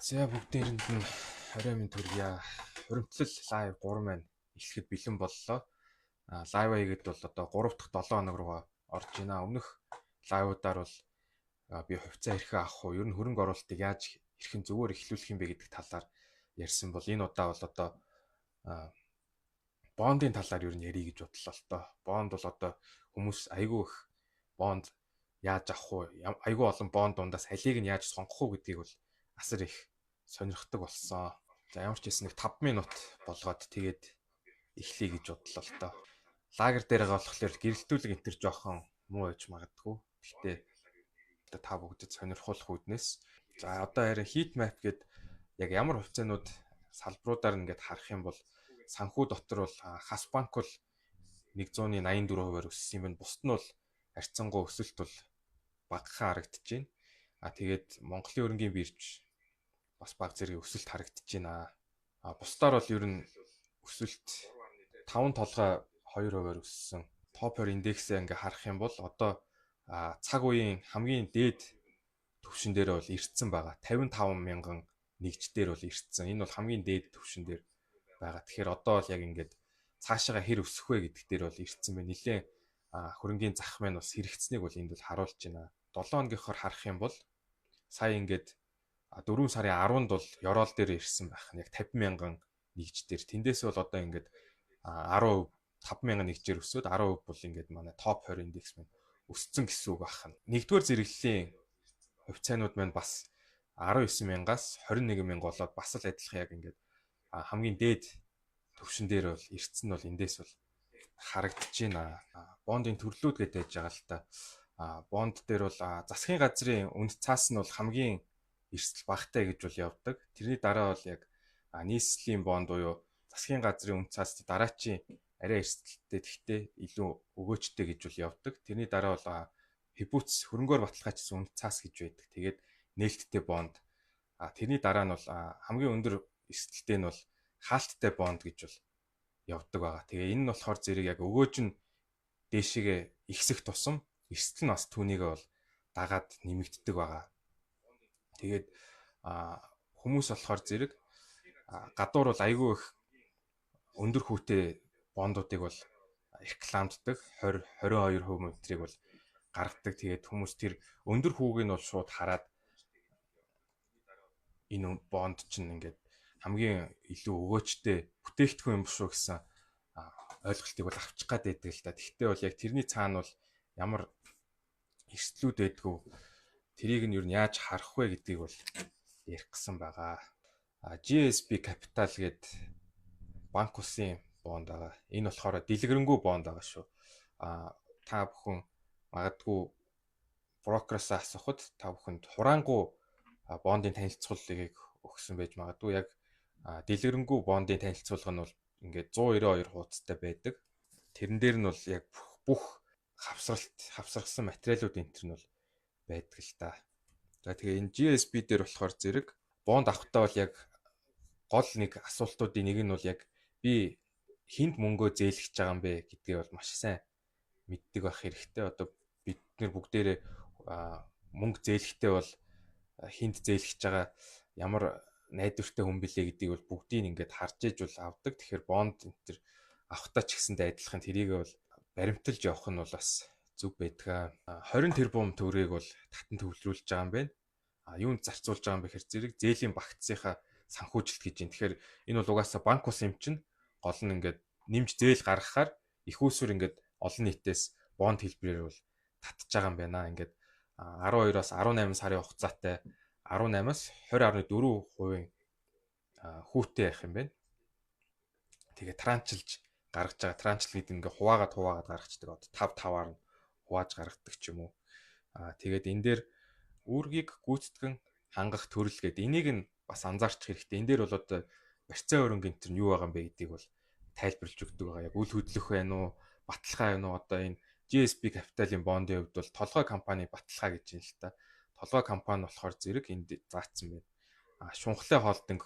За, бүгдээрэнд нь орой минь төргийа. Хуримтлал live 3 маань эхлэхэд бэлэн боллоо. Live хийгээд бол одоо 3 дахь 7 хоног руугаа орж байна. Өмнөх live уудаар бол би хувьцаа хэрхэн авах уу, ер нь хөрөнгө оруулалтыг яаж хэрхэн зөвөр эхлүүлэх юм бэ гэдэг талаар ярьсан бол энэ удаа бол одоо бондын талаар ер нь ярих гэж бодлоо л доо. Бонд бол одоо хүмүүс айгүй их бонд яаж авах уу, айгүй олон бонд дундаас алийг нь яаж сонгох уу гэдгийг бол асар их сонирхдаг болсон. За, ямар ч байсан нэг 5 минут болгоод тэгээд эхлэе гэж бодлоо л доо. Лагер дээр байгаа болохоор гэрэлтүүлэг энэ төр жоохон муу байж магадгүй. Гэхдээ та бүгдэд сонирхуулах үүднээс. За, одоо харин heat map гээд яг ямар хувьцаанууд салбаруудаар ингээд харах юм бол санхүү дотор бол Хас банк бол 184%-аар өссөн юм байна. Бусд нь бол харьцангуй өсөлт бол багахан харагдаж байна. А тэгээд Монголын хөрөнгийн бирж бас баг зэрэг өсөлт харагдаж байна. А бусдаар бол ер нь өсөлт 5 толгой 2%-аар өссөн. Топ 20 индексээ ингээ харах юм бол одоо цаг үеийн хамгийн дээд түвшин дээр бол ирсэн байгаа. 55 мянган нэгж дээр бол ирсэн. Энэ бол хамгийн дээд түвшин дээр байгаа. Тэгэхээр одоо бол яг ингээд цаашаага хэр өсөх вэ гэдэг дээр бол ирсэн байна. Нилээн хөрөнгийн зах маань бас хэрэгцсэнийг бол энд бол харуулж байна. 7 хоногийнхоор харах юм бол сая ингээд 4 сарын 10-нд бол ёроол дээр ирсэн байх нь яг 50 мянган нэгж дээр. Тэндээс бол одоо ингээд 10%, 5 мянган нэгжээр өсөөд 10% бол ингээд манай топ 20 индекс маань өссөн гэсэн үг байна. Нэгдүгээр зэрэглэлийн хувьцаанууд маань бас 19 мянгаас 21 мянга болоод бас л адилхан яг ингээд хамгийн дээд төвшин дээр бол ирсэн нь бол эндээс бол харагдаж байна. Бондын төрлүүд гэдэг байж байгаа л та. Бонд дээр бол засгийн газрын үнэт цаас нь бол хамгийн эрсдэл багатай гэж бол явдаг. Тэрний дараа бол яг нийслэлийн бонд буюу засгийн газрын үнэт цаас дараачийн арай эрсдэлтэй, гэхдээ илүү өгөөчтэй гэж бол явдаг. Тэрний дараа бол хибүүц хөрөнгөөр баталгаажсан үнэт цаас гэж байдаг. Тэгээд нээлттэй бонд. Тэрний дараа нь бол хамгийн өндөр эрсдэлтэй нь бол хаалттай бонд гэж бол явдаг байгаа. Тэгээ энэ нь болохоор зэрэг яг өгөөж нь дээшээгээ ихсэх тусам эрсдэл нь бас түүнийгээ бол дагаад нэмэгддэг байгаа. Тэгээд хүмүүс болохоор зэрэг гадуур бол айгүй их өндөр хүүтэй бондуудыг бол рекламддаг, 20 22% метрийг бол гаргадаг. Тэгээд хүмүүс тэр өндөр хүүг нь бол шууд хараад энэ бонд чинь ингээд хамгийн илүү өгөөчтэй бүтээгдэхүүн юм биш үү гэсэн ойлголтыг бол авчих гад байдаг л та. Тэгвэл бол яг тэрний цаана бол ямар эрсдлүүд байдгүй, тэрийг нь юу нь яаж харах вэ гэдгийг бол ярих гэсэн байгаа. GSB Capital гээд банк улсын бонд байгаа. Энэ болохоор дэлгэрэнгүй бонд байгаа шүү. Та бүхэн магадгүй брокероос асуухад та бүхэнд хураангу бондын танилцуулгыг өгсөн байж магадгүй. Яг дэлгэрэнгүй бондын танилцуулга нь бол ингээд 192 хуудастай байдаг. Тэрэн дээр нь бол яг бүх хавсралт, хавсаргасан материалууд энэ төр нь бол байдаг л та. За, тэгээ энэ GSB дээр болохоор зэрэг бонд авахтаа бол яг гол нэг асуултуудын нэг нь бол яг би хэнд мөнгөө зээлгэж байгаа юм бэ гэдгээ бол маш сайн мэддэг байх хэрэгтэй. Одоо бид нар бүгдээрээ мөнгө зээлэхдээ бол хэнд зээлгэж байгаа, ямар найдвартай хүн билээ гэдгийг бол бүгдийг ингээд харж иж бол авдаг. Тэгэхээр бонд энэ төр авахтаа ч гэсэндээ адилхан тэрийг бол баримталж явах нь бол бас зөв байдаг. 20 тэрбум төгрөгийг бол татан төвлөрүүлж байгаа юм байна. Юунд зарцуулж байгаа юм бэ гэхээр зэрэг зээлийн багцсынхаа санхүүжилт гэж юм. Тэгэхээр энэ бол угаасаа банк ус юм чинь гол нь ингээд нэмж зээл гаргахаар их усүр ингээд олон нийтээс бонд хэлбэрээр бол татж байгаа юм байна. Ингээд 12-оос 18 сарын хугацаатай 18-аас 20.4% хүүтэй байх юм байна. Тэгээ транчлж гаргаж байгаа. Транчл гэдэг ингээ хуваагаад хуваагаад гаргацдаг. Одоо 5 5-аар нь хувааж гаргадаг ч юм уу. Тэгээд энэ дээр үүргийг гүйцэтгэн хангах төрөл гэдэг энийг нь бас анзаарчих хэрэгтэй. Энэ дээр бол одоо барьцаа хөрөнгө энэ төр нь юу байгаа юм бэ гэдгийг бол тайлбарлаж өгдөг байгаа. Яг үл хөдлөх байна уу, баталгаа байна уу? Одоо энэ GSB Capital-ын бондын хувьд бол толгой компани баталгаа гэж юм л та. Толгой компани болохоор зэрэг энд заасан байна. Шунхлай холдинг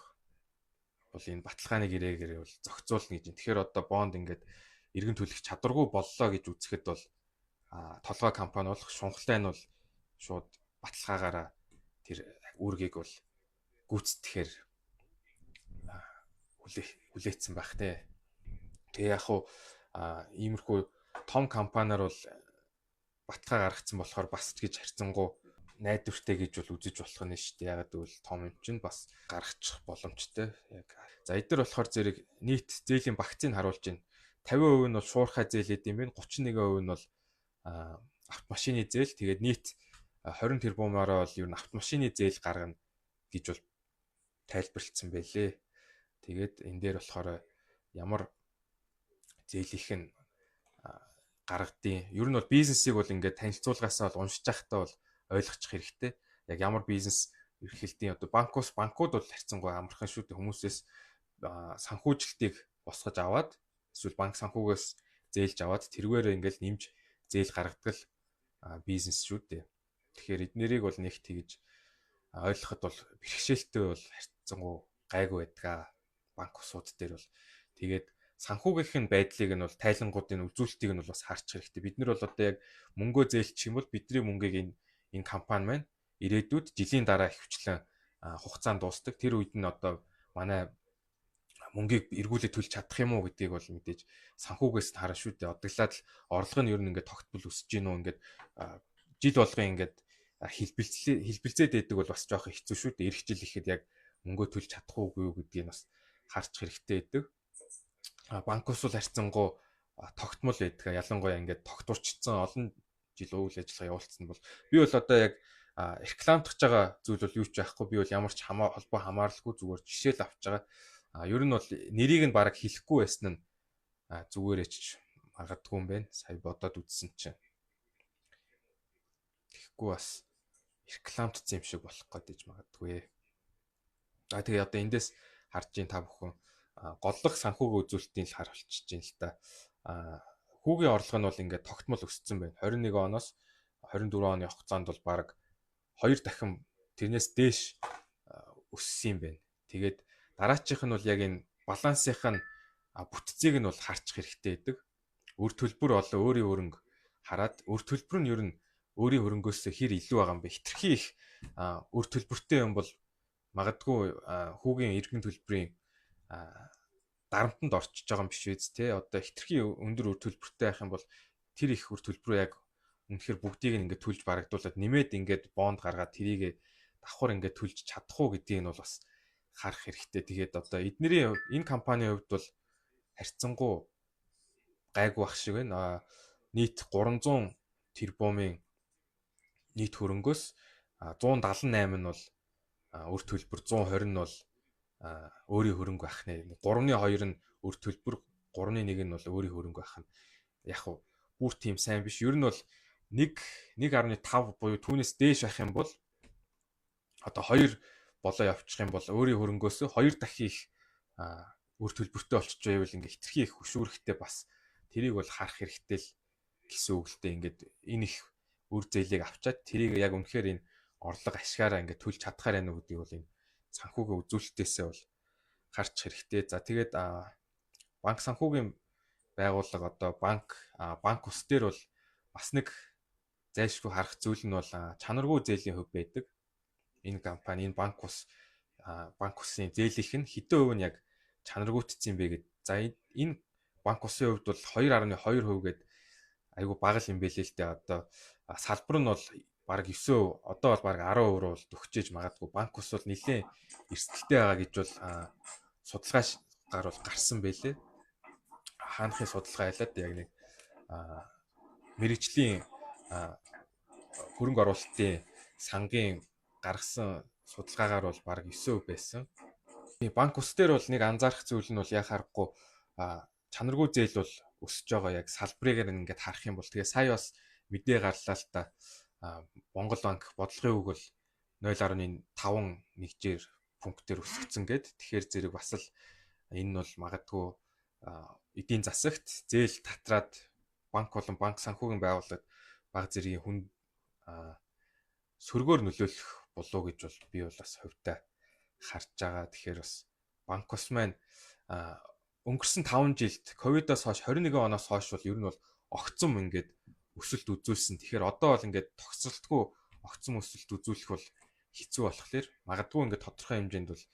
бол энэ баталгааны гэрээгээр бол зохицуулна гэж. Тэгэхээр одоо бонд ингээд эргэн төлөх чадваргүй боллоо гэж үзэхэд бол толгой компани болох шунхлай нь бол шууд баталгаагаараа тэр үүргийг бол гүйцэтгэхээр хүлээцсэн байх те. Тэгээ яг хуу иймэрхүү том компаниар бол баталгаа гаргацсан болохоор бас ч гэж харьцангуй найдвартай гэж бол үзэж болох нь шүү дээ. Ягаад гэвэл том юм чинь бас гаргачих боломжтой. Яг за эдгээр болохоор зэрэг нийт зээлийн багцыг харуулж байна. 50% нь бол шуурхай зээл эд юм байна. 31% нь бол автомашины зээл. Тэгээд нийт 20 тэрбумаараа бол ер нь автомашины зээл гаргана гэж бол тайлбарлагдсан байлээ. Тэгээд энэ дээр болохоор ямар зээлийнх нь гаргадیں۔ Ер нь бол бизнесийг бол ингээд танилцуулгаасаа бол уншиж байхдаа бол ойлгочих хэрэгтэй. Яг ямар бизнес эрхэлтийн одоо банкус банкуд бол харьцангуй амархан шүү дээ. Хүмүүсээс санхүүжилтийг босгож аваад эсвэл банк санхүүгээс зээлж аваад тэрвээр ингээл нэмж зээл гаргадаг л бизнес шүү дээ. Тэгэхээр эднэрийг бол нэг тэгж ойлгоход бол бэрхшээлтэй бол харьцангуй гайгүй байдаг. Банк усууд дээр бол тэгээд санхүүгийнх нь байдлыг нь бол тайлангуудын үзүүлэлтийг нь бол бас харчих хэрэгтэй. Бид нар бол одоо яг мөнгөө зээлчих юм бол бидний мөнгийг энэ компани маань ирээдүйд жилийн дараа ихэвчлэн хугацаанд дуустдаг. Тэр үед нь одоо манай мөнгийг эргүүлээ төлж чадах юм уу гэдгийг бол мэдээж санхүүгээс нь хараа шүү дээ. Одоглаад л орлого нь ер нь ингээд тогтмол өсөж гин үү, ингээд жил болгон ингээд хэлбэлзээд байдаг бол бас жоох хэцүү шүү дээ. Ирэх жил ихэд яг мөнгөө төлж чадах уугүй юу гэдгийг бас харчих хэрэгтэй байдаг. Банк ус бол харьцангуй тогтмол байдаг. Ялангуяа ингээд тогтворчсон олон жил үйл ажиллагаа явуулсан бол би бол одоо яг рекламдах байгаа зүйл бол юу ч байхгүй. Би бол ямар ч хамаа холбоо хамааралгүй зүгээр жишээл авч байгаа. Ер нь бол нэрийг нь бараг хэлэхгүй байсан нь зүгээрээ ч магадгүй юм байна. Сая бодоод үзсэн чинь. Тэгэхгүй бас рекламдсан юм шиг болох гээд магадгүй. За тэгээ одоо эндээс харж ийн та бүхэн голлох санхүүгийн үзүүлэлтийг л харуулчихж байна л та. Хүүгийн орлого нь бол ингээд тогтмол өссөн байна. 21 оноос 24 оны хугацаанд бол бараг 2 дахин тэрнээс дээш өссөн юм байна. Тэгээд дараачих нь бол яг энэ балансынх нь бүтцийг нь бол харчих хэрэгтэй байдаг. Үр төлбөр болон өөрийн хөрөнгө хараад үр төлбөр нь ер нь өөрийн хөрөнгөөс хэр илүү байгаа юм бэ? Хитрхи их үр төлбөртэй юм бол магадгүй хүүгийн иргэн төлбөрийн дарамтанд орчиж байгаа юм биш үз те. Одоо хитрхи өндөр үр төлбөртэй байх юм бол тэр их үр төлбөрөө яг үнэхээр бүгдийг нь ингээд төлж барагдуулаад нэмээд ингээд бонд гаргаад тэрийг давхар ингээд төлж чадах уу гэдгийг нь бол бас харах хэрэгтэй. Тэгээд одоо эднэрийн энэ компанийн хувьд бол харьцангуй гайгүй бах шиг байна. Нийт 300 тэрбумын нийт хөрөнгөөс 178 нь бол үр төлбөр, 120 нь бол өөрийн хөрөнгө байх нэ. 3-2 нь үр төлбөр, 3-1 нь бол өөрийн хөрөнгө байх нь яг хуу бүр тийм сайн биш. Ер нь бол 1 1.5 буюу түүнээс дээш байх юм бол одоо 2 болоо явчих юм бол өөрийн хөрөнгөөс 2 дахин их үр төлбөртэй болчих байвал ингээ хитрхи их хөшүүрэгтэй бас тэрийг бол харах хэрэгтэй л гэсэн үг л дээ. Ингээд энэ их үр зээлийг авчаад тэрийг яг үнэхээр энэ орлого ашгаараа ингээд төлж чадхаар байна уу гэдгийг бол энэ санхүүгийн үзүүлэлтээсээ бол харчих хэрэгтэй. За тэгээд банк санхүүгийн байгууллага одоо банк ус дээр бол бас нэг зайлшгүй харах зүйл нь бол чанаргүй зээлийн хувь байдаг. Энэ компани, энэ банк ус, банк усын зээлийнх нь хэдэн хувь нь яг чанаргүйдсэн юм бэ гэд. За энэ банк усын хувьд бол 2.2% гээд айгүй бага юм бэлээ л дээ. Одоо салбар нь бол бараг 9%, одоо бол бараг 10% руу бол төгчээж магадгүй. Банк ус бол нэлээд эрсдэлтэй байгаа гэж бол судалгаа гар бол гарсан байлээ. Хаанахын судалгаа ялаад яг нэг мэрэгжлийн хөрөнгө оруулалтын сангийн гаргасан судалгаагаар бол бараг 9% байсан. Банк ус дээр бол нэг анзаарах зүйл нь бол яа харахгүй чанаргүй зээл бол өсөж байгаа, яг салбарыг ингээд харах юм бол. Тэгээ сая бас мэдээ гарлаа л та. Монгол банк бодлогын үг бол 0.5 нэгжээр пунктээр өсгцэн гээд. Тэгэхээр зэрэг бас л энэ нь бол магадгүй эдийн засагт зээл татраад банк болон банк санхүүгийн байгууллагад баг зэргийн хүн сөргөөр нөлөөлөх болов гэж бол би бол бас хувьдаа харж байгаа. Тэгэхээр бас банк ус маань өнгөрсөн 5 жилд ковидоос хойш 21 оноос хойш бол ер нь бол огцом ингээд өсөлт үзүүлсэн. Тэгэхээр одоо бол ингээд тогтсолтгүй огцом өсөлт үзүүлэх бол хэцүү болохоор магадгүй ингээд тодорхой хэмжээнд бол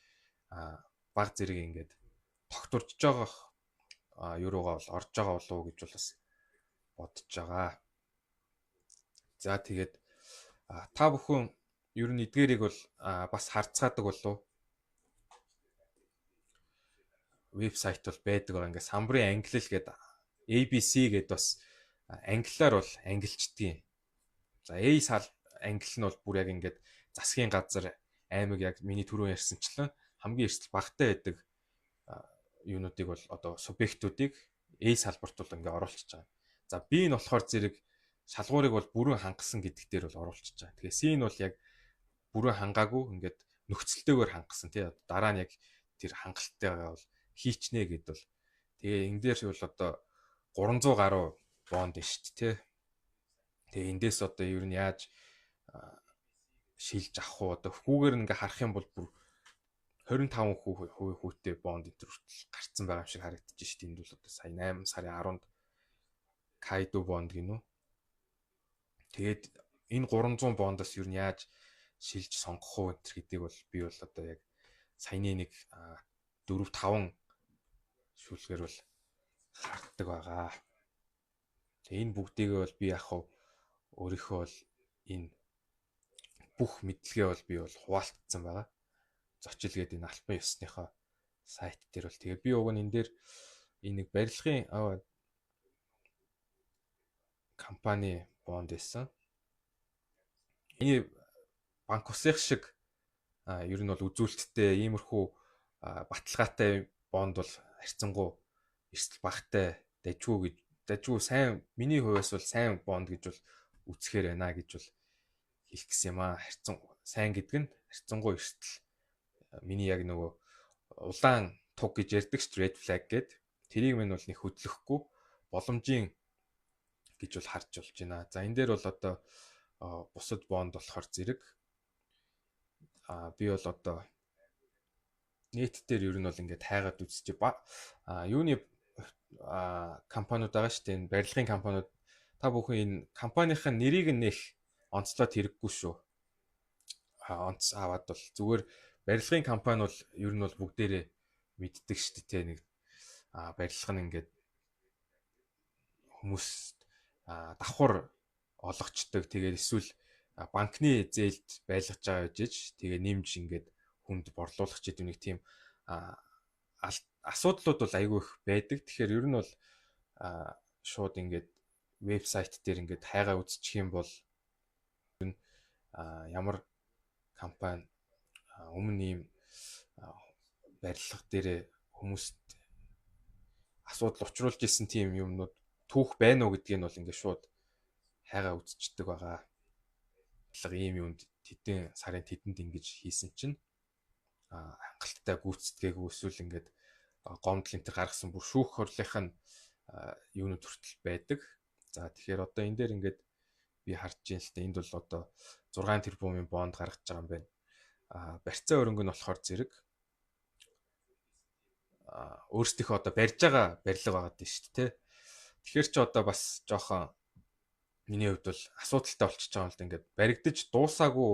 баг зэрэг ингээд тогтворж байгаа юуруугаа бол орж байгаа болов уу гэж бол бас бодож байгаа. За, тэгээд та бүхэн ер нь эдгээрийг бол бас харцгаадаг болов, вебсайт бол байдаг байгаа. Ингээд самбарын ангилал гэдэг, ABC гэдэг бас англиар бол ангилчдгийн. За, A сал ангил нь бол бүр яг ингээд засгийн газар, аймаг, яг миний түрүүн ярьсанчлан хамгийн эрсдэл багатай байдаг юунуудыг бол одоо субъектуудыг A салбарт бол ингээ оруулчихж байгаа. За, B нь болохоор зэрэг шалгуурыг бол бүрэн хангасан гэдэг дээр бол оруулчихж байгаа. Тэгээ C нь бол яг бүрэн хангаагүй, ингээд нөхцөлтэйгээр хангасан, тий, дараа нь яг тэр хангалттайгаа бол хийчнэ гэд бол. Тэгээ энэ дээр бол одоо 300 гаруй бонд нь шүү дээ, тий. Тэгээ эндээс одоо ер нь яаж шилж авах уу? Одоо хүүгээр ингээ харах юм бол бүр 25% хүүтэй бонд энэ хүртэл гарцсан байгаа юм шиг харагдаж шít. Энд бол одоо сая 8 сарын 10-нд Кайду бонд гинүү. Тэгээд энэ 300 бондоос ер нь яаж шилж сонгох уу энэ гэдгийг бол би бол одоо яг саяны нэг 4 5 шүлгээр бол харддаг байгаа. Тэгээ энэ бүгдийг бол би яг хав өөрийнхөө бол энэ бүх мэдлэгээ бол би бол хуваалцсан байгаа. Зочил гэдэг энэ албан ёсныхоо сайт дээр бол тэгээ би уг нь энэ дээр энэ нэг барилгын компани бонд байсан. Энэ банк усых шиг ер нь бол үзүүлэлттэй иймэрхүү баталгаатай бонд бол харьцангуй эрсдэл багатай, дажгүй гэж, дажгүй сайн, миний хувьас бол сайн бонд гэж бол үзэхээр байна гэж бол хэлэх гэсэн юм аа. Харьцан сайн гэдэг нь харьцангуй эрсдэл, миний яг нөгөө улаан туг гэж ярьдаг ш, red flag гээд тэрийг минь бол нэг хөдлөхгүй боломжийн гэж бол харж болж байна. За, энэ дээр бол одоо бусад бонд болохоор зэрэг би бол одоо нийт дээр ер нь бол ингээд хайгаад үзчихэ. Юуны компаниуд байгаа шүү дээ. Энэ барилгын компаниуд, та бүхэн энэ компанийн нэрийг нь нэх онцлоод хэрэггүй шүү. Онц аваад бол зүгээр барилгын компани бол ер нь бол бүгдээрээ мэддэг шүү дээ. Нэг барилга нь ингээд хүмүүс давхар олгочдөг. Тэгээд эсвэл банкны зээлд байлгаж байгаа гэж, тэгээ нэмж ингээд хүнд борлуулах ч гэдэг нэг тийм асуудлууд бол айгүй их байдаг. Тэгэхээр ер нь бол шууд ингээд вебсайт дээр ингээд хайгаа үзчих юм бол ямар компани өмнө ийм барилга дээрээ хүмүүст асуудал учруулж исэн тийм юмнууд түүх байна уу гэдгийг нь бол ингээд шууд хайгаа үзчихдэг байгаа. Ийм юмд тэдэн сарын тэдэнд ингэж хийсэн чинь хангалттай гүйцэтгээгүй, эсвэл ингээд гомдол энэ төр гаргасан, бүр шүүх хурлынх нь юунууд хүртэл байдаг. За, тэгэхээр одоо энэ дээр ингээд би харж байна л та, энд бол одоо 6 тэрбумын бонд гаргаж байгаа юм байна. Барьцаа өрөнгө нь болохоор зэрэг өөрсдийнхөө одоо барьж байгаа барилга байгаа дээ шүү дээ. Тэгэхээр чи одоо бас жоохон миний хувьд бол асуудалтай болчихж байгаа юм л да. Ингээд баригдаж дуусаагүй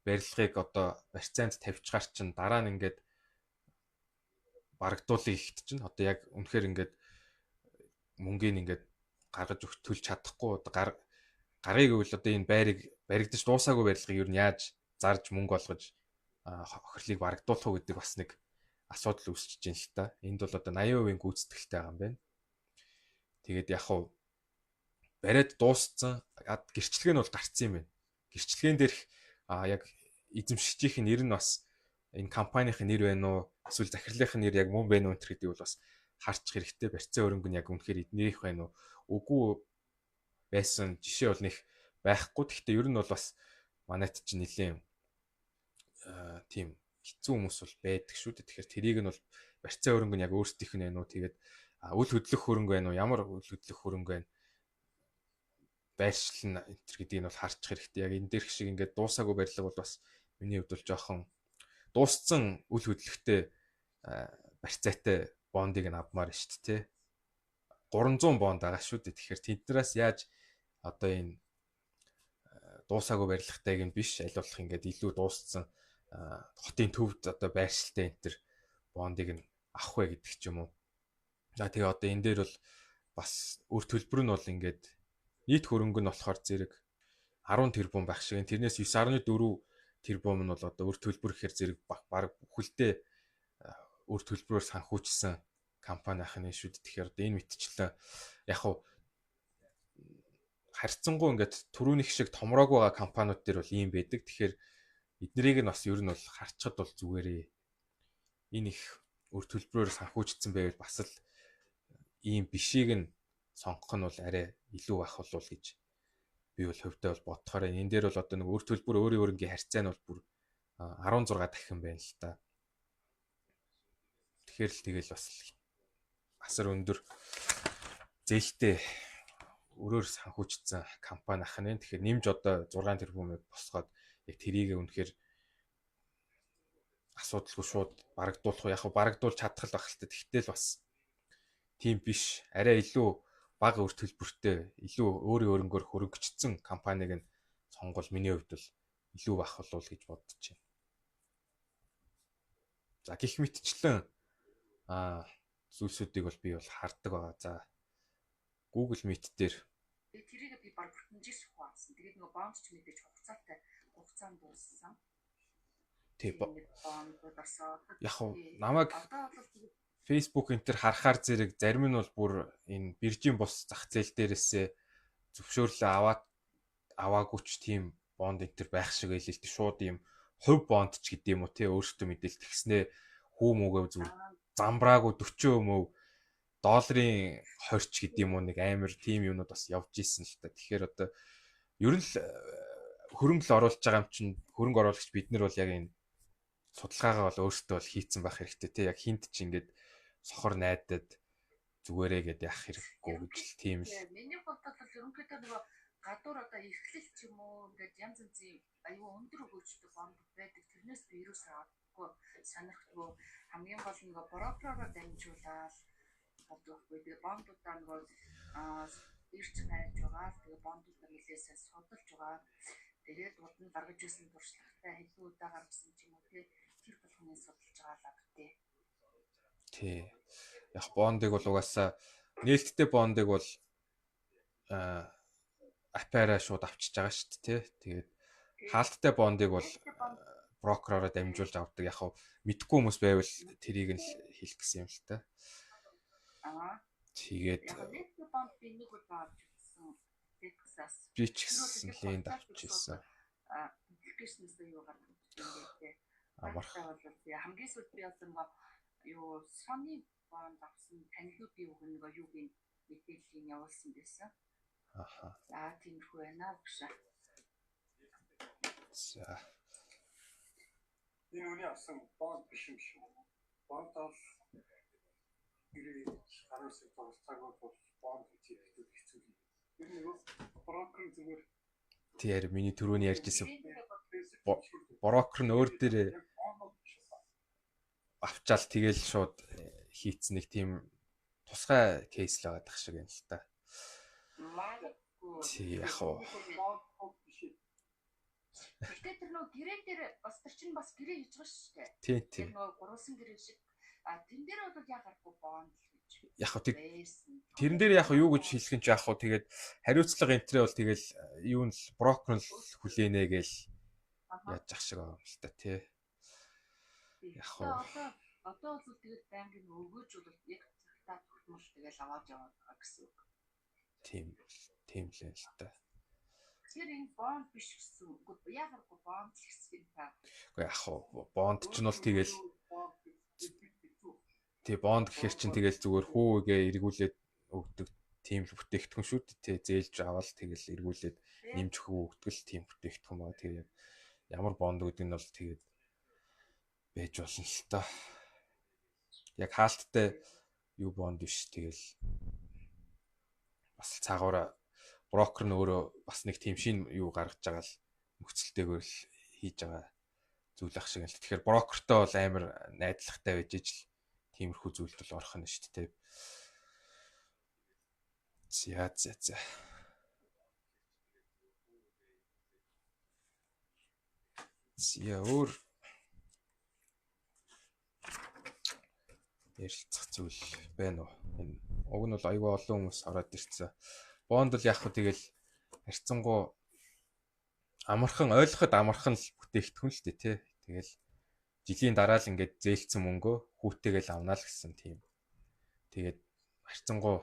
барилгыг одоо барьцаанд тавьчихаар чинь дараа нь ингээд барагдуулъя гэхэд чинь одоо яг үнэхээр ингээд мөнгийг ингээд гаргаж өгч төлж чадахгүй, одоо гарыг гэвэл одоо энэ байрыг, баригдаж дуусаагүй барилгыг ер нь яаж зарж мөнгө олгож хохирлыг барагдуулах уу гэдэг бас нэг асуудал үүсэж байна л та. Энд бол одоо 80% гүйцэтгэлтэй байгаа юм байна. Тэгээд яг хуу бариад дууссан, гэрчлэгээ нь бол гарцсан юм байна. Гэрчлэгээн дээрх яг эзэмшигчийн нэр нь бас энэ компанийн нэр байна уу, эсвэл захирлынхын нэр яг мөн байна уу энэ гэдгийг бол бас харчих хэрэгтэй. Барьцаа өрөнгө нь яг үнэхээр эднэрийнх байна уу? Үгүй байсан жишээ бол нэг байхгүй. Гэхдээ ер нь бол бас манайд чинь нэлийн тийм хэцүү хүмүүс бол байдаг шүү дээ. Тэгэхээр тэрийг нь бол барьцаа өрөнгө нь яг өөрсдийнх нь байна уу? Тэгээд үл хөдлөх хөрөнгө байна уу? Ямар үл хөдлөх хөрөнгө байна? Байршил нь энэ төр гэдгийг нь бол харчих хэрэгтэй. Яг энэ дээрх шиг ингээд дуусаагүй барилга бол бас миний хувьд бол жоохон дууссан үл хөдлөхтэй барьцаатай бондыг нь авмаар шүү дээ. 300 бонд байгаа шүү дээ. Тэгэхээр тэднээс яаж одоо энэ дуусаагүй барилгатайг нь биш, аль болох ингээд илүү дууссан хотын төвд одоо байршилтай энэ төр бондыг нь авах вэ гэдэг ч юм уу. За тэгээ одоо энэ дээр бол бас үр төлбөр нь бол ингээд нийт хөрөнгө нь болохоор зэрэг 10 тэрбум байх шиг. Тэрнээс 9.4 тэрбум нь бол одоо үр төлбөр гэхээр зэрэг баг бүхэлдээ үр төлбөрөөр санхүүжсэн компани ах нь шүү дээ. Тэгэхээр одоо энэ мэтчлэн яг хуу харьцангуй ингээд түрүүнийх шиг томроогүй байгаа компаниуд дээр бол ийм байдаг. Тэгэхээр эднэрийг нь бас ер нь бол харчхад бол зүгээрээ энэ их үр төлбөрөөр санхүүжсэн байвал бас л ийм бишийг нь сонгох нь бол арай илүү байх болов гэж би бол хувьдаа бол бодохоор энэ дээр бол одоо нэг үр төлбөр өөрийн өрнгийн харьцаа нь бол бүр 16 дахин байна л та. Тэгэхээр л тэгэл бас асар өндөр зээлтэй өрөөр санхүүжсэн компани ах нэ. Тэгэхээр нэмж одоо 6 тэрбумыг босгоод яг тэрийг үнэхээр асуудалгүй шууд барагдуулах уу? Яг барагдуулж чадах л байх л та. Тэгтэл бас тийм биш. Арай илүү бага үр төлбөртэй, илүү өөрийн өрөнгөөр хөрөнгөчсөн компаниг нь сонгол миний хувьд бол илүү байх болов гэж бодож байна. За гих мэтчлэн зүйлсүүдийг бол би бол хардаг байгаа. За Google Meet дээр тэрийг би баг бүтэнжээс хуваасан. Тэгээд нөгөө бонд ч мэдээж хугацаатай хугацаанд дууссан. Тий. Яг хав намайг Facebook энэ төр харахаар зэрэг зарим нь бол бүр энэ биржийн бус зах зээл дээрээсээ зөвшөөрлөө аваад аваагүй ч тийм бонд энэ төр байх шиг байлээ л дээ. Шууд ийм хувь бонд ч гэдэм юм уу те, өөртөө мэдээлэл тэгснээ хүү мүгээ зүгээр замбраагүй 40 мөв долларын 20 ч гэдэм юм уу, нэг амар тийм юмнууд бас явж исэн л та. Тэгэхээр одоо ер нь л хөрөнгө л оруулж байгаа юм чинь хөрөнгө оруулагч бид нар бол яг энэ судалгаагаа бол өөртөө бол хийцэн байх хэрэгтэй те. Яг хинт ч ингээд сохор найдад зүгээрээ гэд яах хэрэггүй гэж л тийм л. Миний бодол бол ерөнхийдөө нөгөө гадуур одоо эрхлэл ч юм уу ингээд янз янзын аюу өндөр өгөөжтэй бонд байдаг. Тэрнээс би ерөөсөө авахгүй сонирхдгүй. Хамгийн гол нь нөгөө брокеророо дамжуулаад болдог байхгүй. Тэгээ бондуудаа нөгөө ирж хайж байгаа. Тэгээ бондуудаа нэлээсээ судалж байгаа. Тэгээд урд нь гаргаж ирсэн туршлагатай хэдэн удаа гаргасан ч юм уу тэр болгоныг судалж байгаа л автай. Тий. Яг бондыг бол угаасаа нээлттэй бондыг бол апаараа шууд авчиж байгаа шүү дээ, тий. Тэгээд хаалттай бондыг бол брокеророо дамжуулж авдаг. Яг хав мэдгүй хүмүүс байвал тэрийг нь хэлэх гэсэн юм л та. Тэгээд яг нээлттэй бонд би нэг удаа авч үзсэн. Texas. Би ч гэсэн лэнд авч ирсэн. Аппликейшнээс юу гаргаж ирсэн бэ? Амарх. Хамгийн сүүлд би одоо нөгөө юу Sony бонд авсан танилуудын үг нөгөө юуг мэдээллийг явуулсан байсан. Аха. За тиймэрхүү байна гэж. За. Энэ үний авсан бонд биш юм шүү. Бонд бол 90 гаруй сая тогтолцоог бол бонд гэж хэлэхэд хэцүү юм. Тэр нөгөө брокер зүгээр Тэр миний түрүүний ярьжсэн брокер нь өөр дээрээ авчаал тэгэл шууд хийцэн нэг тийм тусгай кейс л байгаа дах шиг юм л та. Тий яг уу. Гэтэ тэр нөгөө гэрээ дээр бас тэр чинь бас гэрээ хийж байгаа шүү дээ. Тий, тий. Тэр нөгөө гурвалсан гэрээ шиг. А тэн дээр бол яг аргагүй бонд л гэж. Яг хөө тэрэн дээр яг юу гэж хэлэх юм чи яг хөө тэгээд хариуцлага энтрээ бол тэгэл юу нь л брокер нь л хүлээнэ гээл яаж ах шиг байгаа юм л та тий. Яг хөө одоо бол тэгэл байнгын өгөөж бол яг цагтаа тогтмол тэгэл аваад яваад байгаа гэсэн үг. Тийм тийм л юм л та. Тэгэхээр энэ бонд биш гэсэн үг. Яг аргагүй бонд л гэсэн юм та. Үгүй яг хөө бонд ч нь бол тэгэл тий бонд гэхэр чинь тэгэл зүгээр хүүгээ эргүүлээд өгдөг тийм л бүтээгдэхүүн шүү дээ. Тий зээлж аваад тэгэл эргүүлээд нэмж хүү өгдөг л тийм бүтээгдэхүүн байгаа. Тэгээ яг ямар бонд гэдэг нь бол тэгээд байж болно л та. Яг хаалттай юу бонд биш тэгэл бас цаагаараа брокер нь өөрөө бас нэг тийм шин юу гаргаж байгаа л нөхцөлтэйгээр л хийж байгаа зүйл ах шиг л. Тэгэхээр брокертой бол амар найдлагатай байж ижил тиймэрхүү зүйлд бол орох нь шүү дээ. За за за. Зя өөр ярилцах зүйл байна уу? Энэ уг нь бол айгүй олон хүмүүс ороод ирсэн. Бонд бол яг хөө тэгэл харьцангуй амархан ойлгоход амархан л бүтээгдэхүүн л дээ тий. Тэгэл жилийн дараа л ингээд зээлцсэн мөнгөө хүүтэйгээл авнаа л гэсэн тийм. Тэгээд харьцангуй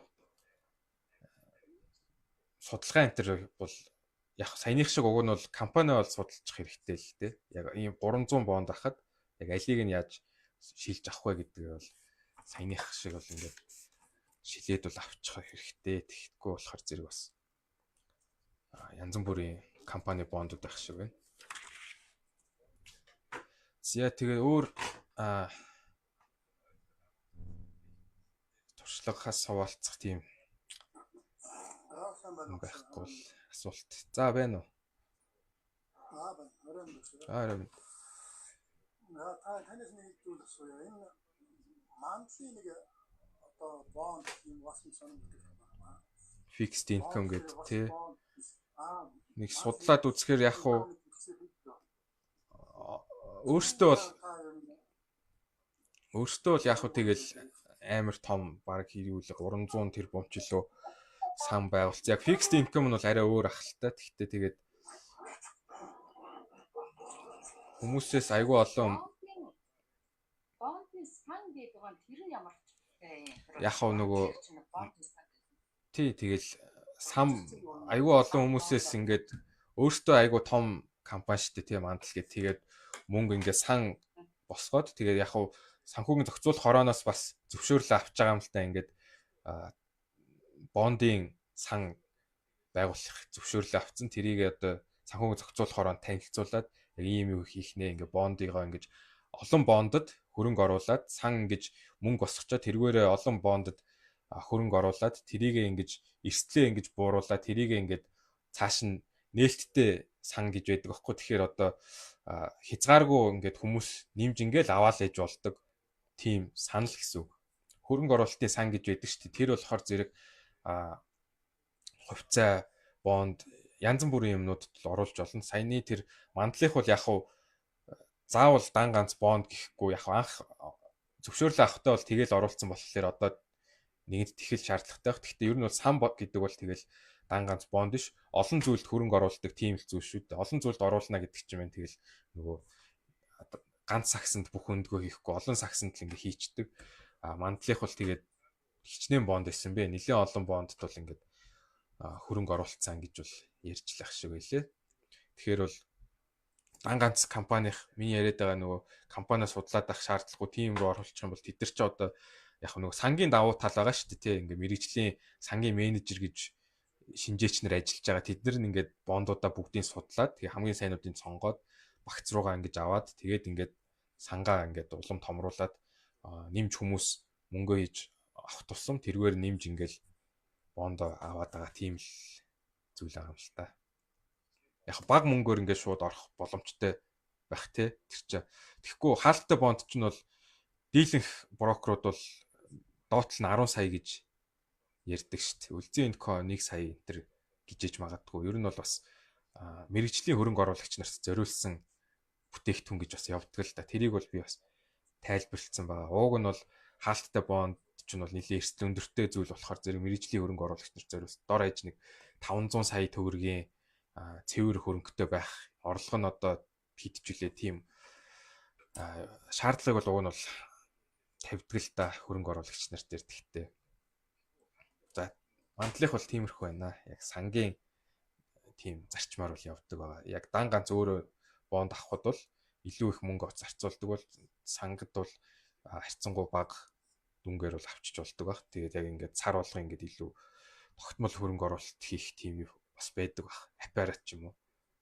судалгаа энэ төр бол яг саяных шиг уг нь бол компани бол судалчих хэрэгтэй л дээ. Яг ийм 300 бонд авахад яг алийг нь яаж шилж авах вэ гэдэг бол саяных шиг бол ингээд шилээд бол авчих хэрэгтэй. Тэгэхгүй болохоор зэрэг бас янз бүрийн компани бондууд байх шиг байна. За тэгээ өөр туршлагаас хуваалцах тийм байхгүй бол асуулт. За байна уу? Аа байна. Оройн байна. Аа оройн. Та танаас нэг зүйл асууя. Энэ мандлын нэг одоо бонд юм бас нэг сонир бүтээгдэхүүн байна. Fixed income гэдэг тий. Нэг судлаад үзэхээр яг уу өөртөө бол яг уу тэгэл амар том баг хэрүүлэг 300 тэрбум ч илүү сан байгуулсан. Яг fixed income нь бол арай өөр ах л та. Тэгтээ тэгээд хүмүүсээс айгүй олон бондын сан гэдэг нь тэр нь ямар яг хав нөгөө тий тэгэл сан айгүй олон хүмүүсээс ингээд өөртөө айгүй том компани шүү дээ тий мандал гээд тэгээд мөнгө ингээд сан босгоод тэгээд яг хав санхүүгийн зохицуулах хорооноос бас зөвшөөрлөө авч байгаа юм л та ингээд бондын сан байгуулах зөвшөөрлөө авцсан. Тэрийг одоо санхүүгийн зохицуулах хороонд танилцуулаад яг ийм юу хийх нэ ингээд бондыгоо ингэж олон бондод хөрөнгө оруулаад сан ингэж мөнгө босгочоо тэргээрээ олон бондод хөрөнгө оруулаад тэрийгээ ингэж эрсдлээ ингэж бууруулаад тэрийгээ ингээд цааш нь нээлттэй сан гэж байдаг аахгүй. Тэгэхээр одоо хязгааргүй ингээд хүмүүс нэмж ингээл аваал ээж болдог тийм санал гэсэн үг. Хөрөнгө оруулалтын сан гэж байдаг шүү дээ. Тэр болохоор зэрэг хувьцаа, бонд янз бүрийн юмнуудад л оруулж болно. Саяны тэр мандлынх бол яг хуу заавал дан ганц бонд гэхгүй яг анх зөвшөөрлөө авахтаа бол тэгэл оруулсан болохоор одоо нэгэнт тэхэл шаардлагатай байх. Гэхдээ ер нь бол сан гэдэг бол тэгэл дан ганц бонд биш. Олон зүйлд хөрөнгө оруулдаг тийм л зүйл шүү дээ. Олон зүйлд оруулна гэдэг чинь мэн тэгэл нөгөө ганц сагсанд бүх өндгөө хийхгүй олон сагсанд л ингээ хийчдэг. А мандлынх бол тэгээд хичнээн бонд байсан бэ. Нилээн олон бондд бол ингээд хөрөнгө оруулцсан гэж бол ярьж лах шиг байлээ. Тэгэхээр бол дан ганц компаних миний яриад байгаа нөгөө компаниа судлаад авах шаардлагагүй тийм рүү оруулах юм бол тэд нар ч одоо яг нөгөө сангийн давуу тал байгаа шүү дээ тий. Ингээ мэрэгжлийн сангийн менежер гэж шинжээч нар ажиллаж байгаа. Тэд нар нь ингээд бондуудаа бүгдийг судлаад тэгээ хамгийн сайнуудыг сонгоод багц руугаа ингэж аваад тэгээд ингээд сангаа ингээд улам томруулад нэмж хүмүүс мөнгөө хийж авах тусам тэргээр нэмж ингээл бондо аваад байгаа тийм л зүйл байгаа юм л та. Яг баг мөнгөөр ингээд шууд орох боломжтой байх те тэр чинь. Тэгэхгүй хаалттай бонд чинь бол дийлэнх брокерууд бол доотлол нь 10 сая гэж ярьдаг шүү дээ. Үлзий инко 1 сая энэ төр гэж ээж магадгүй. Ер нь бол бас мэрэгжлийн хөрөнгө оруулагч нарт зориулсан бүтээгдэхүүн гэж бас явдаг л да. Тэрийг бол би бас тайлбарласан байгаа. Ууг нь бол хаалттай бонд чинь бол нэлээд эрсдэл өндөртэй зүйл болохоор зэрэг мэрэгжлийн хөрөнгө оруулагч нар зориулсан. Дор хаяж нэг 500 сая төгрөгийн цэвэр хөрөнгөтэй байх орлого нь одоо хидчүүлээ тийм шаардлагыг бол уг нь бол тавьдаг л да хөрөнгө оруулагч нар дээр тэгтээ. За мандлынх бол тиймэрхүү байна. Яг сангийн тийм зарчмаар бол явдаг байгаа. Яг дан ганц өөрөө бонд авахд бол илүү их мөнгө зарцуулдаг бол сангад бол харьцангуй бага дүнгээр бол авчиж болдог баг. Тэгээд яг ингээд сар болго ингээд илүү тогтмол хөрөнгө оруулалт хийх тийм бас байдаг баг. Аппарат ч юм уу.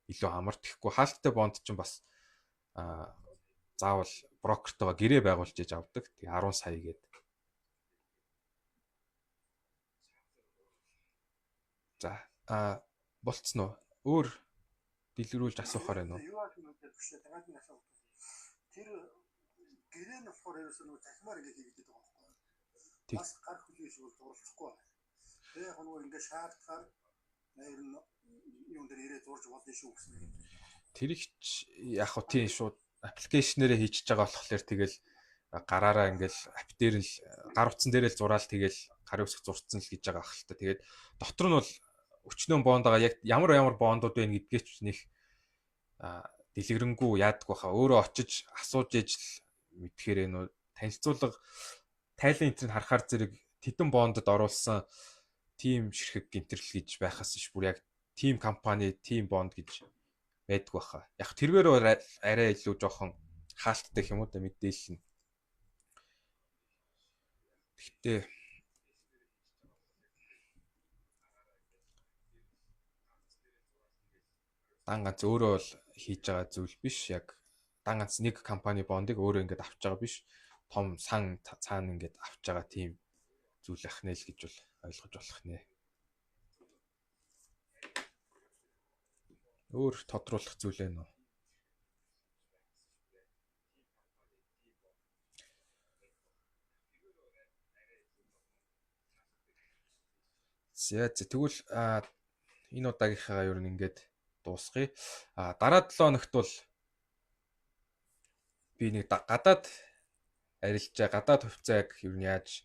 Илүү амар. Тэгэхгүй хаалттай бонд ч бас заавал брокертойгоо гэрээ байгуулж иж авдаг. Тэгээ 10 сая гээд. За болцсон уу? Өөр дэлгэрүүлж асуухаар байна уу? Юу аах юм бэ? Дахиад нэг асуулт. Тэр гэрээ нь болохоор ерөөсөө нөгөө цахимаар ингэ хийгддэг байгаа байхгүй юу? Бас гар хүлээж бол дурлахгүй байна. Тэгээ яг нөгөө ингэ шаардахаар ер нь юм дээр ирээ зурж болно шүү гэсэн юм. Тэрийг ч яг хөө тийм шууд application ээрээ хийчихэж байгаа болохоор тэгэл гараараа ингээл app дээр л гар утсан дээр л зураал, тэгэл гарын үсэг зурцсан л гэж байгаа ах л та. Тэгээд дотор нь бол өчнөө бондоогоо яг ямар ямар бондууд байна гэдгээ ч нэх дэлгэрэнгүй яадаг баха. Өөрөө очиж асууж ээж л мэдхээр нөө танилцуулга тайлан интернет харахаар зэрэг тэдэн бондод оруулсан тим ширхэг гинтерл гэж байхаас ш бүр яг тим компани, тим бонд гэж байдаг баха. Яг тэргээр арай илүү жоохон хаалттай гэх юм уу да мэдээлэл нь. Гэхдээ дан ганц өөрөө бол хийж байгаа зүйл биш. Яг дан ганц нэг компани бондыг өөрөө ингээд авч байгаа биш. Том сан цаана ингээд авч байгаа тийм зүйл ах нэ л гэж бол ойлгож болох нэ. Өөр тодруулах зүйл ээ нөө. За тэгвэл энэ удаагийнхаа ер нь ингээд дуусгая. Дараа 7 хоногт бол би нэг гадаад арилжаа, гадаад хувьцааг ер нь яаж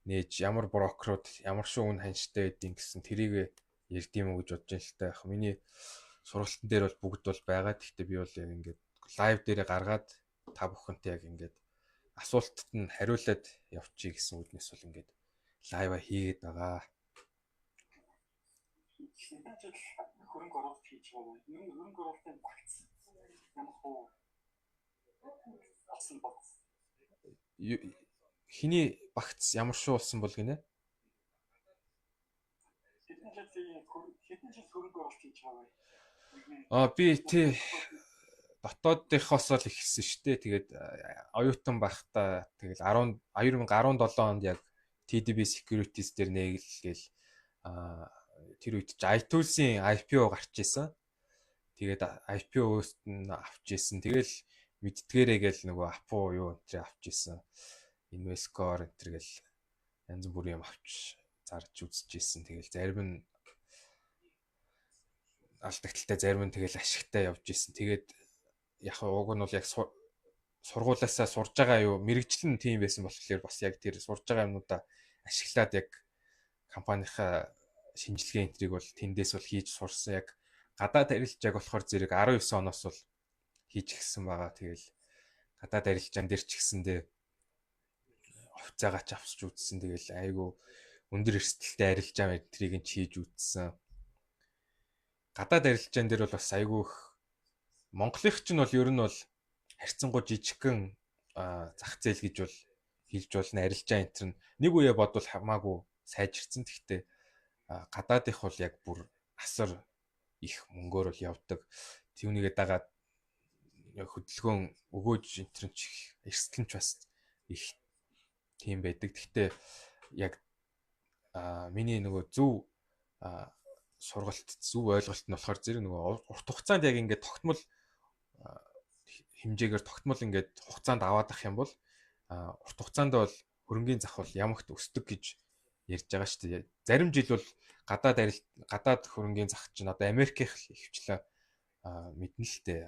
нээж, ямар брокерууд, ямар шүү үн ханштай байдیں гэсэн тэрийг ярьдсан уу гэж бодож байна л та. Яг миний сургалтын дээр бол бүгд бол байгаа. Гэхдээ би бол яг ингээд live дээрээ гаргаад та бүхэнтэй яг ингээд асуултад нь хариулаад явчих гэсэн үднэс бол ингээд live аа хийгээд байгаа. Хэдэн жил хөрөнгө оруулалт хийж байгаа. Ер нь хөрөнгө оруулалтын багц ямар хуу болсон бол Хиний багц ямар шүү болсон бол гинэ? Хэдэн жил хөрөнгө оруулалт хийж байгаа вэ? Би тий дотоодынхоос л эхэлсэн шүү дээ. Тэгээд оюутан байхдаа тэгэл 10 2017 онд яг TDB Securities дээр нээгээл тэр үед ч iTools-ийн IPO гарч исэн. Тэгээд IPO-ст нь авч исэн. Тэгэл мэддгээрээ гээл нөгөө Apo юу энэ тэр авч исэн. Invescore энэ тэр гэл янз бүрийн юм авч зарж үзэж исэн. Тэгэл зарим нь алдагдaltaй, зарим нь тэгэл ашигтай явж исэн. Тэгээд яг уг нь бол яг сургуулиасаа сурж байгаа юу мэрэгжил нь тийм байсан болохоор бас яг тэр сурж байгаа юмнуудаа ашиглаад яг компанийнхаа шинжилгээ энтрийг бол тэндээс бол хийж сурсан. Яг гадаад арилжааг болохоор зэрэг 19 оноос бол хийж гисэн байгаа. Тэгэл гадаад арилжаан дээр ч гэсэндээ хувьцаагаа ч авчиж үзсэн. Тэгэл айгүй өндөр эрсдэлтэй арилжаа энтрийг нь хийж үзсэн. Гадаад арилжаан дээр бол бас айгүй их Монголынх ч нь бол ер нь бол харьцангуй жижигхэн зах зээл гэж бол хэлж болно. Арилжаа энэ төр нэг үе бодвол хамаагүй сайжирсан. Гэхдээ гадаадынх бол яг бүр асар их мөнгөөр бол явдаг. Түүнийгээ дагаад хөдөлгөөн өгөөж энэ төр ч их эрсдэл нь ч бас их тийм байдаг. Гэхдээ яг миний нөгөө зөв сургалт, зөв ойлголт нь болохоор зэрэг нөгөө урт хугацаанд яг ингээд тогтмол хэмжээгээр тогтмол ингээд хугацаанд аваад ах юм бол урт хугацаанд бол хөрөнгийн зах бол ямагт өсдөг гэж ярьж байгаа шүү дээ. Зарим жил бол гадаад арил гадаад хөрөнгийн зах чинь одоо Америкийнх л ихэвчлэн мэднэ л дээ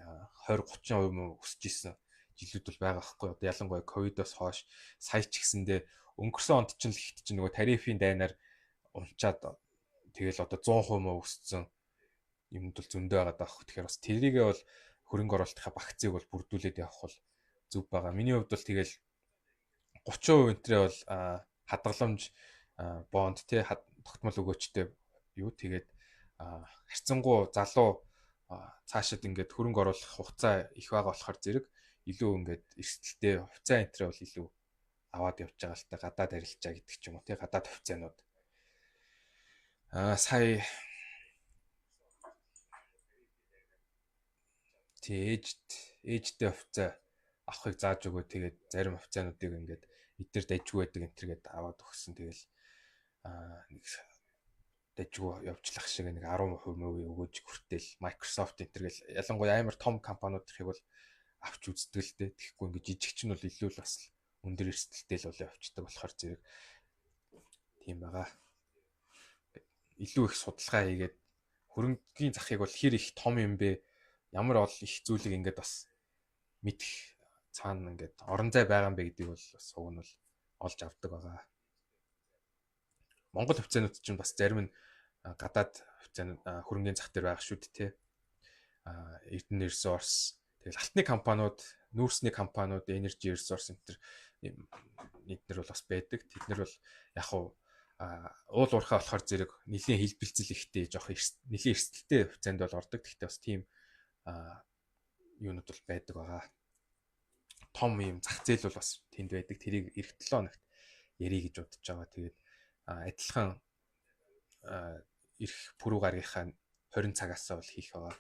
20 30% мөн өсөж исэн жилүүд бол байгаа байхгүй. Одоо ялангуяа ковидоос хойш сая ч гэсэндээ өнгөрсөн онд чинь л ихт чинь нөгөө тарифын дайнаар унчаад тэгэл одоо 100% мөн өссөн юмд бол зөндөө байгаа даах. Тэгэхээр бас тэрийгээ бол хөрөнгө оруулалтынхаа багцыг бол бүрдүүлээд явах бол зөв байгаа. Миний хувьд бол тэгэл 30% энтрээ бол хадгаламж бонд тий тогтмол өгөөчтэй юу тэгээд харьцангуй залуу цаашид ингээд хөрөнгө оруулах хугацаа их байгаа болохоор зэрэг илүү ингээд эрсдэлтэй хувьцаа энтрээ бол илүү аваад явж байгаа л та, гадаад арилжаа гэдэг ч юм уу тий гадаад хувьцаанууд. Сая тий ээжтэй хувьцаа авахыг зааж өгөө, тэгээд зарим хувьцаануудыг ингээд эдгээр дайжгүй байдаг энэ төргээд аваад өгсөн. Тэгэл нэг дайжгүй явжлах шиг нэг 10% мөвийн өгөөж хүртэл Microsoft энэ төргээл ялангуяа амар том компаниудыг бол авч үздэг л дээ. Тэгэхгүй ингээд жижиг чинь бол илүү л бас өндөр эрсдэлтэй л бол явцдаг болохоор зэрэг тийм байгаа. Илүү их судалгаа хийгээд хөрөнгөний захыг бол хэр их том юм бэ? Ямар ол их зүйлийг ингээд бас мэдэх цаана ингээд орон зай байгаа юм бэ гэдгийг бол бас уг нь бол олж авдаг байгаа. Монгол хувьцаанууд чинь бас зарим нь гадаад хувьцаанууд хөрөнгөний зах дээр байгаа шүү дээ, тий. Эрдэнэ Resource, тэгэл алтны компаниуд, нүүрсний компаниуд, Energy Resource энэ төр эднэр бол бас байдаг. Тэд нар бол яг хуу уул уурхай болохоор зэрэг нэлийн хэлбэлзэл ихтэй, жоох нэлийн эрсдэлтэй хувьцаанд бол ордог. Гэхдээ бас тийм юунууд бол байдаг байгаа. Том юм зах зээл бол бас тэнд байдаг. Тэрийг эх 7 хоногт ярих гэж бодож байгаа. Тэгээд адилхан ирэх пүрэв гаргийнхаа 20 цагаас бол хийх байгаа.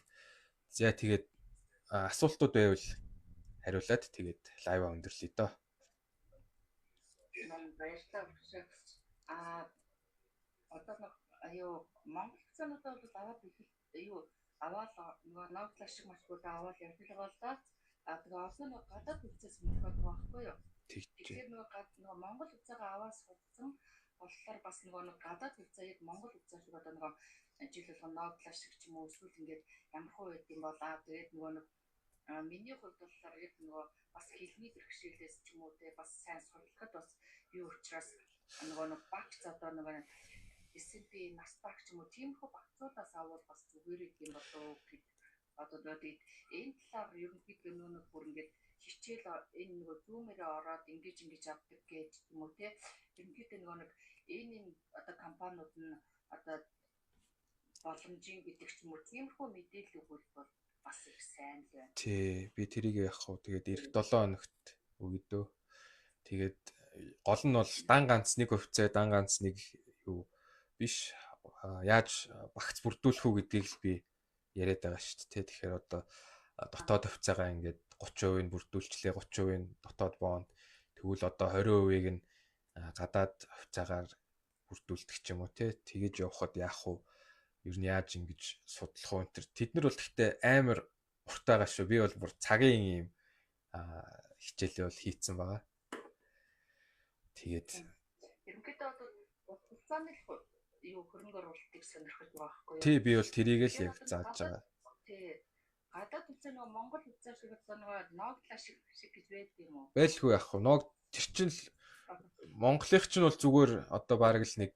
За, тэгээд асуултууд байвал хариулаад, тэгээд live аа өндөрлөе дөө. Баярлалаа. Одоо нэг аюу Монгол хувьцаануудаа бол аваад ихэл юу аваад нөгөө ногдол ашиг машгуудаа аваад явж байгаа л да. А тэгээ одоо нөгөө гадаад хувьцаас мэдэх байгаа байхгүй юу? Тэгэхээр нөгөө Монгол хувьцаагаа аваад судалсан болохоор бас нөгөө нэг гадаад хувьцаа яг Монгол хувьцаа шиг одоо нөгөө жил болгон ногдол ашиг ч юм уу, эсвэл ингээд ямар хуу байд юм бол тэгээд нөгөө нэг миний хувьд болохоор яг нөгөө бас хэлний бэрхшээлээс ч юм уу, те, бас сайн судлахад бас юу учраас нөгөө нэг багц одоо нөгөө S&P, Nasdaq ч юм уу, тиймэрхүү багцуудаас авал бас зүгээр юм болов гэд одоо тэгээд энэ талаар ерөнхийдөө нөгөө бүр ингээд хичээл энэ нөгөө Zoom-ээрээ ороод ингэж ингэж авдаг гэж юм уу, те, ерөнхийдөө нөгөө нэг энэ энэ одоо компаниуд нь одоо боломжийн гэдэг ч юм уу, тиймэрхүү мэдээлэл өгвөл бол бас их сайн л байна. Тий, би тэрийг яг хуу тэгээд эх 7 хоногт өгöd дөө. Тэгээд гол нь бол дан ганц нэг хувьцаа, дан ганц нэг юу биш, яаж багц бүрдүүлэх үү гэдгийг л би яриад байгаа шүү дээ. Тэгэхээр одоо дотоод хувьцаагаа ингээд 30% нь бүрдүүлчлээ, 30% нь дотоод бонд. Тэгвэл одоо 20%-ийг нь гадаад хувьцаагаар бүрдүүлдэг ч юм уу, те. Тэгэж явхад яах вэ? Ер нь яаж ингэж судлах уу энэ төр. Тэд нар бол гэхдээ амар уртаагаа шүү. Би бол бүр цагийн юм хичээлээ бол хийцэн байгаа. Тэгээд ерөнхийдөө бол хугацааны юу хөрөнгө оруулалтыг сонирхож байгаа байхгүй юу? Тий, би бол тэрийг л яг зааж байгаа. Тий. Гадаад хувьцаа нөгөө Монгол хувьцаа шиг одоо нөгөө ногдлаа шиг шиг гэж байдаг юм уу? Байлгүй яах вэ? Ног тэр чинь л Монголынх чинь бол зүгээр одоо бараг л нэг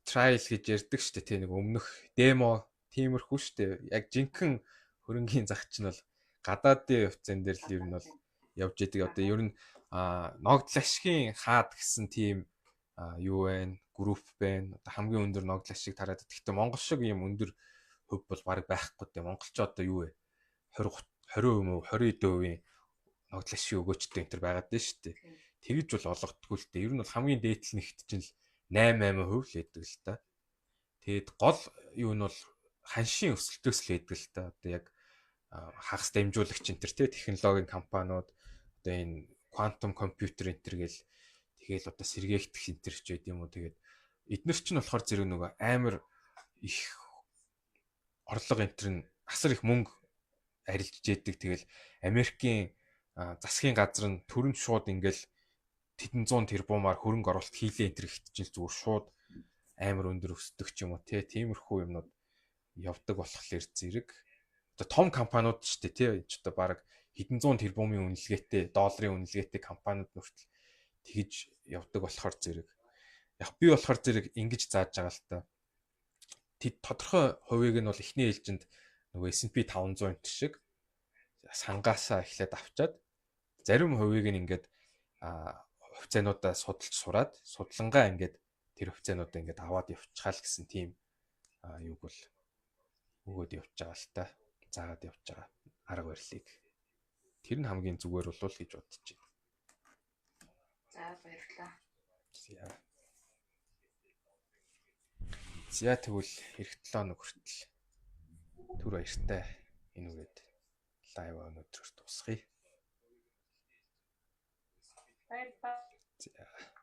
trial гэж ярьдаг шүү дээ, тий, нэг өмнөх demo тиймэрхүү шүү дээ. Яг жинхэнэ хөрөнгийн зах чинь бол гадаадын хувьцаан дээр л ер нь бол явж идэг. Одоо ер нь ногдол ашигын хаад гэсэн тийм юу байна, групп байна. Одоо хамгийн өндөр ногдол ашиг тараад. Гэхдээ Монгол шиг юм өндөр хөв бол бараг байхгүй дээ. Монголч одоо юу вэ? 20 20% юм уу, 20 хувийн ногдол ашиг өгөөчтэй энэ төр байгаад байна шүү дээ. Тэгж бол олгодгүй л дээ. Ер нь бол хамгийн дээдл нэгт чинь л 8 8% л байдаг л та. Тэгээд гол юу нь бол ханшийн өсөлтөөс л байдаг л та. Одоо яг хагас дамжуулагч энэ төр, те, технологийн компаниуд, одоо энэ quantum computer энэ төр гэл, тэгэл одоо сэргээгдэх энэ төр ч байд юм уу. Тэгээд эднэр чинь болохоор зэрэг нөгөө амар их орлого энэ төр нь асар их мөнгө арилжж яадаг. Тэгэл Америкийн засгийн газар нь төрөнд шууд ингээл тэдэн зуун тэрбумаар хөрөнгө оруулалт хийлээ энэ төр ихт чинь зүгээр шууд амар өндөр өсдөг ч юм уу, те, тиймэрхүү юмнууд явдаг болохоор зэрэг одоо том компаниуд ч те, энэ ч одоо баг хэдэн зуун тэрбумын үнэлгээтэй, долларын үнэлгээтэй компаниуд нүртэл тэгж явдаг болохоор зэрэг яг би болохоор зэрэг ингэж зааж байгаа л та. Тэд тодорхой хувийг нь бол эхний ээлжинд нөгөө S&P 500 энэ шиг сангаасаа эхлээд авчаад, зарим хувийг нь ингээд хувьцаануудаа судалж сураад, судлангаа ингээд тэр хувьцаануудаа ингээд аваад явчихаал гэсэн тийм юуг бол өгөөд явж байгаа л та. Заагаад явж байгаа арга барилыг. Тэр нь хамгийн зүгээр болов гэж бодож байна. За, баярлалаа. За. За, тэгвэл эх 7 хоног хүртэл түр баяртай. Энэ үгээд live өнөөдрөөр дуусгая. Баярлалаа. За.